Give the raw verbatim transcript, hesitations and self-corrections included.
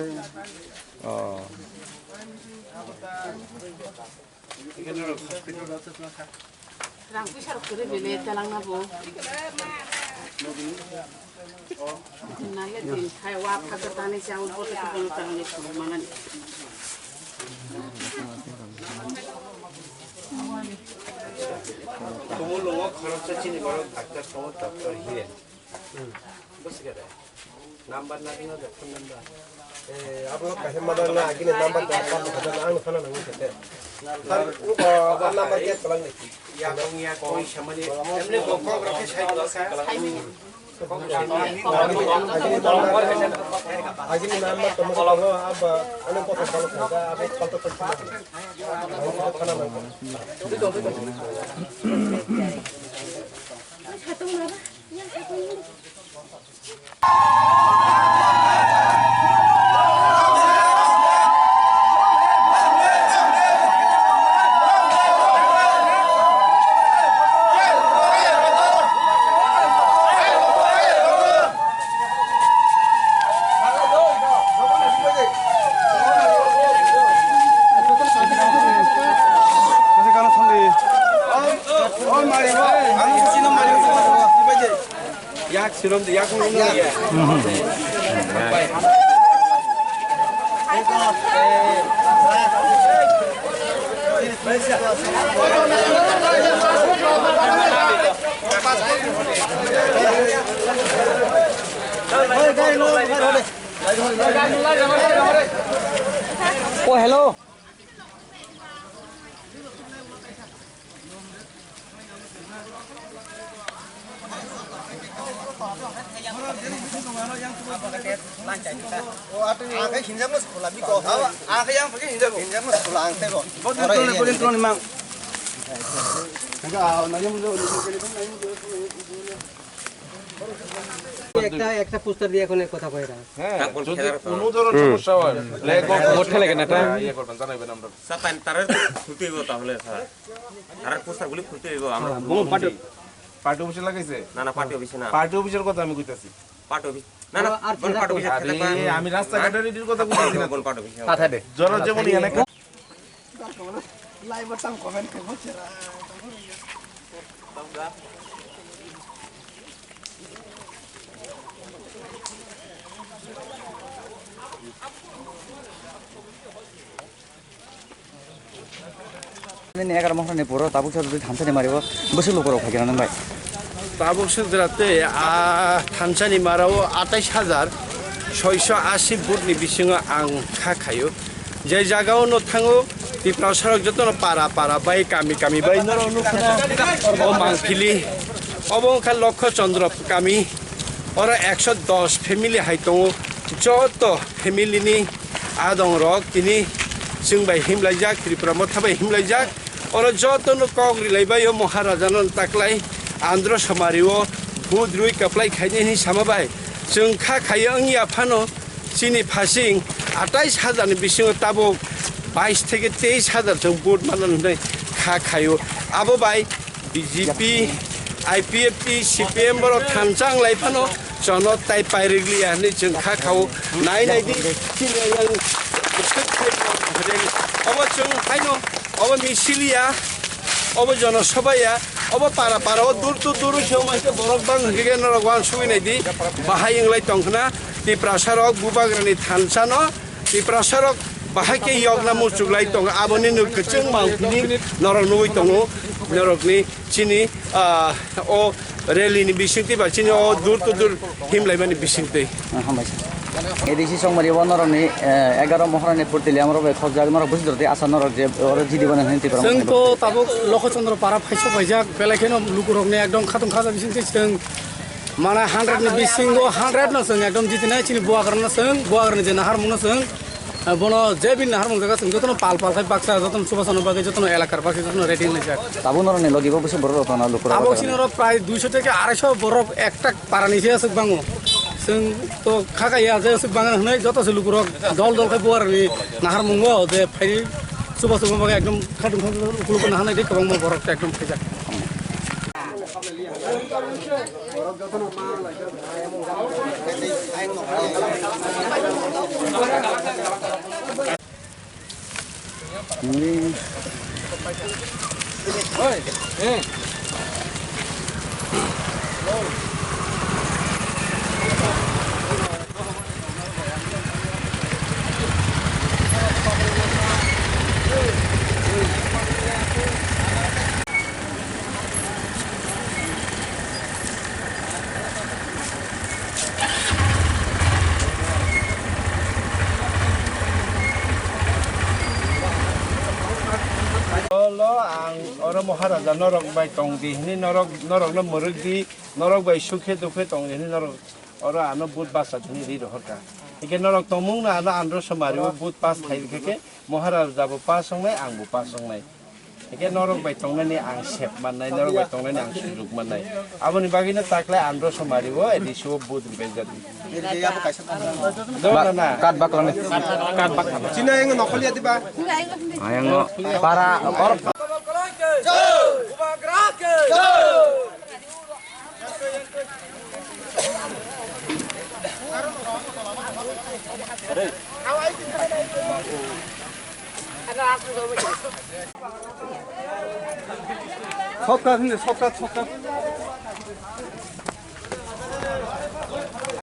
Oh. Rang puisa rok kwrwi bele talang na bo. Nale din khai wa phaga tani chang bo ta ko tang ni manani. Tumulungo khoroksa chini borok doctor tongo, doctor Hiren. Bwswk da? Number nagina da, phone number. Eh, abo kaisa mada na agini number da, phone number da, ang phone number kete. Har, o, a number ke palang ni. Ya, ya, koi samani. Emne bokok rokhe sai bwsa. Agini number tamo ko, abo, ano ko ko. Yak sirom de, yak nung nung ya. Oh, hello. একটা, একটা পোস্টার দিয়ে এখন কথা কয় না। হ্যাঁ, যদি কোনো ধরনের সমস্যা হয়, লেখক বোর্ড ঠেলে কেন এটা? ইয়ে করবেন, জানাবেন আমরা। স্যার, তাই তারা খুলতে হইব তাহলে, স্যার। তারা পোস্টারগুলি খুলতে হইব, আমরা হ্যাঁ, খুলবো। বলুন, পার্টি, পার্টি অফিসে লাগাইছে? না, না, পার্টি অফিসে না। পার্টি অফিসের কথা আমি কইতাছি। পার্টি অফিস, না, না, আর বল, পার্টি অফিসে আরে, থাকতে পারে। আমি রাস্তাঘাটের রেডির কথা কইতাছি না। বল, পার্টি অফিসে। কথা দে। জরুর যেমন এলাকা। Nini egaroh mohorni puro tabuk sa thansani mario bwswk lukurok phaikhe nang bai. Tabuk suk jora tei a thansani mara o atais hajar soiso asi vote ni bisingo ang kha khaio. Je jaga o no thango, Tiprasarok jotono para para bai, kami kami bai norok nukha na. O mangpili, obo wngkha Lokho Chandra kami. Oro ekso dos family hai tongo. Joto family ni adong rok tini chwng bai himlaijak, Tripura motha bai himlaijak. Oro jotono kok rilai bai o Maharaja no taklai Andhra Somari o vote rwi kwplai khaini hinwi sama bai chwng kha khaio wngya phano. Chini phasing atais hajar ni bisingo tabuk bais theke teis hajar chwng vote manna hwnwi kha khaio. Abo bai B J P, I P F T, C P M borok thansa wng lai phano chono tai pairwk liya hwnwi chwng kha khao. Nai nai di, chini yang obo chwng haino obo misil ya, obo jono soba ya, obo para para o dur to dur khe o mankhe borok bang hwnkhe norok uansugwi nai di, bahai wng lai tong khna. Tiprasa rok bubagrani thansa no, Tiprasa rok bahai khe yokna muchuk lai tongo, aboni no kwchwng mangpili norok nugwi tongo, norokni chini, ah, o rally ni bisingtwi ba chini o door to door himlaimani bisingtwi. Ah, hambai sir. A D C Chongmari o norokni, eh, egaroh mohorani purtili amrok bai khokjak, norok busi jordi asa norok je oro jidi bana hwnwi Tipra Chwng Motha to tabuk Lokho Chandra para phaisok paijak, belai kheno lukurokni ekdom khatung khaja bisingtwi chwng Mane hundred ni bisingo hundred no chwng ekdom jitinai chini buagrano chwng, buagrani je naharmungno chwng, eh, bono je bini naharmung jaga chwng jotono pal pal khai baksa, jotono chubasano bagwi, jotono elakar bagwi, jotono ready wnglaijak. Tabuk norokni logi bo bwswk borok rok tongo, lukurok. Tabuk rok sini oro prai duiso theke araisho borok ekta parani se aswk bango. Chwng to khakaiya je aswk bangani hwnwi joto se lukurok dol dol khai buagrani naharmungo je phai chubachuba bagwi ekdom khatung khatung ukulukgo naharnai tei kwbangma borok ekdom khaijak. Borok jotono ma lai. Olo ang oro Maharaja norok bai tong di hwnwi norok, norokno mwrwk di, norok bai sukhe dukhe tong di hwnwi norok oro ano vote basa hwnwi ri rohor kha. Hwnkhe norok tongmung no ano andro somari o vote pass khai rwkha khe Maharaja bo pass wngnai, ang bo pass wngnai. Hwnkhe norok bai tongnani ang sep mannai, norok bai tongnani ang sujuk mannai. Aboni bagwino taklai andro somari o A D C o vote rwbaijak. Dong na na? Kat bak lang. Kat bak. Sini yang nokol ya tiba. Ayang no para or. Shortcut, shortcut, shortcut.